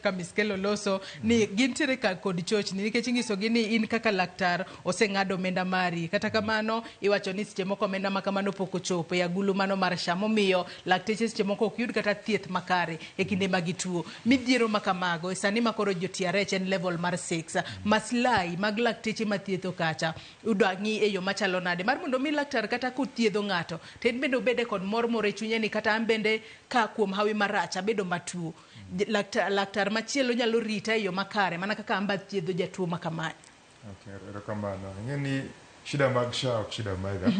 kaka Miskelo loso ni gintiere ka kod chochni nikech inyisogi ni in kaka laktar oseng'ado omenda mari. Kata kamano iwacho ni seche moko omenda ma kamano pok ochopo e agulu mano mar SHA momiyo lakteche seche moko ok yud kata thieth makare e kinde ma gituo. Midhiero ma kamago e sani ma koro jo TRH en level mar 6 maslahi mag lakteche mathietho kacha udwa ng'i e yo machalo nade mar mondo mi laktar kata kothiedho ng'ato to en bende obede kod mor moro e chunye ni kata an bende ka kuom hawi marach abedo matuo laktar machielo nyalo rita e yo makare mana kaka an be athiedho jatuo ma kamae. Okay, erokamano. Ing'e ni shida mag SHA ok shida maga.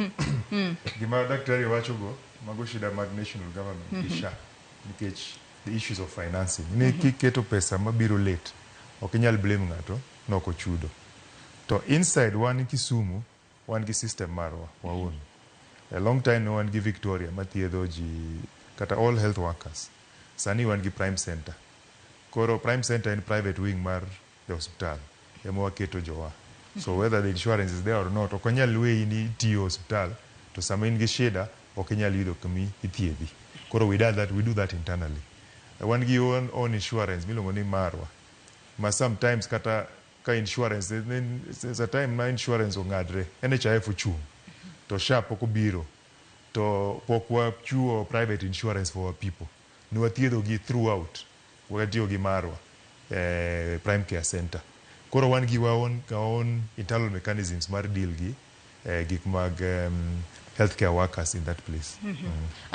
Gima daktari wacho go, mago shida mag national government gi SHA. Nikech the issues of financing. Ni kiketo pesa mabiro late, ok inyal blame ng'ato nok ochudo. To inside wan Kisumu, wan gi system marwa waun. A long time ne wan gi Victoria mathiedho ji kata all health workers. Sani wan gi Prime Center. Koro Prime Center en private wing mar the hospital. Ema waketo jowa. So whether the insurance is there or not, ok onyal weyi ni itiyo hospital, to sama in gi shida, ok inyal yudo kama ithiedhi. Koro we do that internally. Wan gi own insurance miluongo ni Marwa. Ma sometimes kata ka insurance, there's a time ma insurance ong'adre, NHIF ochung', to SHA pok obiro, to pok wachiwo private insurance for our people. Ne wathiedho gi throughout, watiyo gi Marwa, Prime Care Center. Koro wan gi our own internal mechanisms mar deal gi gik mag healthcare workers in that place.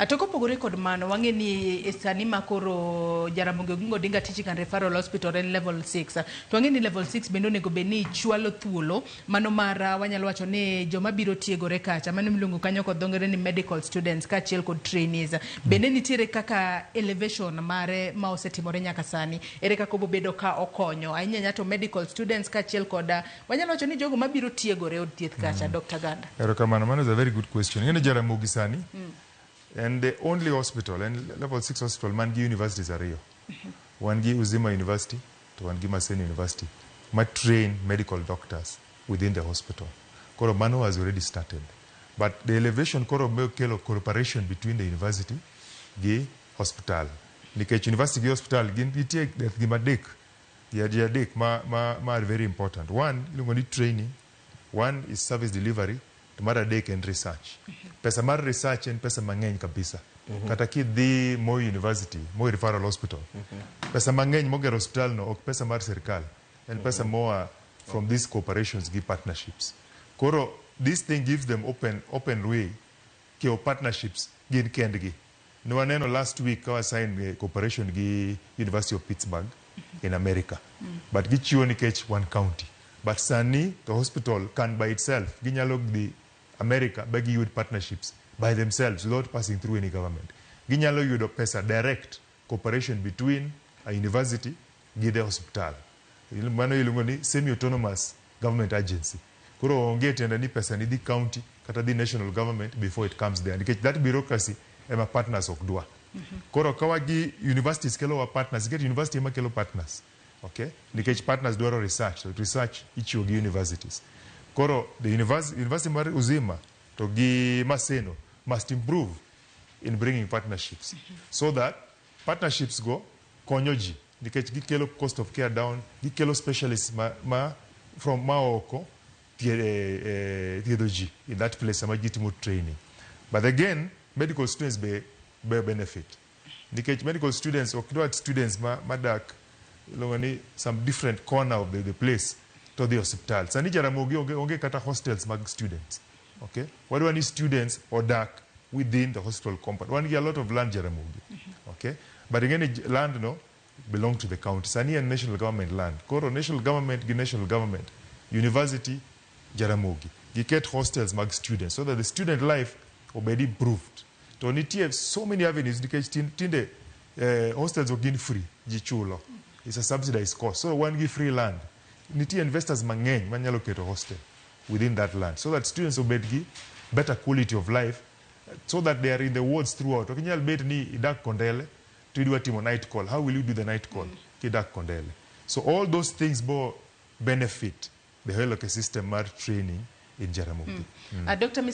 To kopogore kod mano, wang'e ni e sani ma koro Jaramogi Oginga Odinga Teaching and Referral Hospital en level 6. To wang'e ni level 6 bende onego bed ni chwalo thuolo mano mar wanyalo wacho ni joma biro tiegore kacha mano miluongo kanyo kod dho ngere ni medical students kaachiel kod trainees. Bende nitiere kaka elevation mare ma osetimore nyaka sani. Ere kaka obobedo ka okonyo ahinya ahinya to medical students kaachiel kod wanyalo wacho ni jogo mabiro tiegore e od thieth kacha, Dr. Ganda? Erokamano, mano is a very good question. Ing'e ni Jaramogi sani en the only hospital, en level 6 hospital man gi universities ariyo. Wan gi Uzima University to wan gi Maseno University ma train medical doctors within the hospital. Koro mano has already started. But the elevation koro kelo cooperation between the university gi hospital. Nikech university gi hospital gin nitie gima adek, ji adek ma are very important. One iluongo ni training, one is service delivery, to mar adek en research. Pesa mar research en pesa mang'eny kabisa. Kata kidhi Moi University, Moi Referral Hospital, pesa mang'eny mogero hospital no ok pesa mar sirkal, en pesa moa from these cooperations gi partnerships. Koro this thing gives them open way kiewo partnerships gin kendgi. Ne waneno last week ka wa sign cooperation gi University of Pittsburgh in America. But gichiwo nikech one county. But sani the hospital can by itself ginyalo dhi America ba giyud partnerships by themselves without passing through any government. Ginyalo yudo pesa direct cooperation between a university gi the hospital. Mano iluongo ni semi-autonomous government agency. Koro onge tiende ni pesa ni dhi county kata dhi national government before it comes there. Nikech that bureaucracy ema partners ok dwa. Koro ka wagi universities kelo wa partners, get university ema kelo partners. Okay? Nikech partners dwaro research, so research ichiwo gi universities. Koro the university mar Uzima to gi Maseno must improve in bringing partnerships so that partnerships go konyo ji nikech gikelo cost of care down, gikelo specialists ma from maoko thiedho ji in that place sama gitimo training. But again, medical students be benefit nikech medical students ok dwa students ma madak iluongo ni some different corner of the place to dhi osiptal. Sani Jaramogi onge kata hostels mag students. Okay, wadwa ni students odak within the hospital compound. Wan gi a lot of land Jaramogi, okay, but ing'e ni land no belong to the county. Sani en national government land. Koro national government gi national government university Jaramogi giket hostels mag students so that the student life obed improved. To nitie so many avenues nikech tinde hostels ok gin free, ji chulo. It's a subsidized cost. So wan gi free land, nitie investors mang'eny manyalo keto hostel within that land so that students obed gi better quality of life, so that they are in the wards throughout. Ok inyal bet ni idak Kondele to idwa timo night call. How will you do the night call kidak Kondele? So all those things bo benefit the whole ecosystem mar training in Jaramogi. Dr. Miss